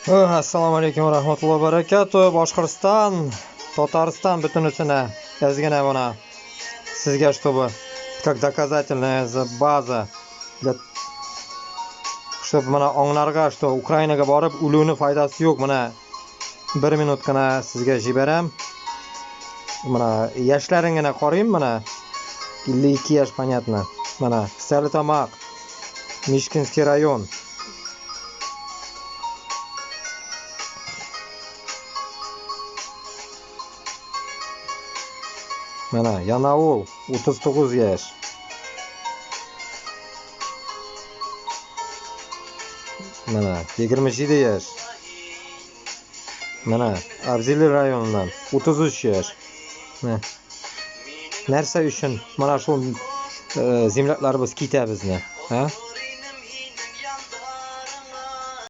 Ассаламу алейкум ва рахматуллаһи ва баракату. Башкортстан, Татарстан бөтенесенә әз генә менә сезгә, чтобы как доказательная база для чтобы менә аңларга, что Украинага барып үлүнең файдасы юк. Менә бер минут кына сезгә җибәрәм. Менә яшьләрен генә карыйм менә. 52 яшь, понятно. Менә Стәрлетамак, Мишкинский район. Менә Янаул, 39 яшь. Менә 27 яшь. Менә Абзелил районыннан 33 яшь. Менә. Нәрсә өчен менә шул землякларыбыз китә безне, ә?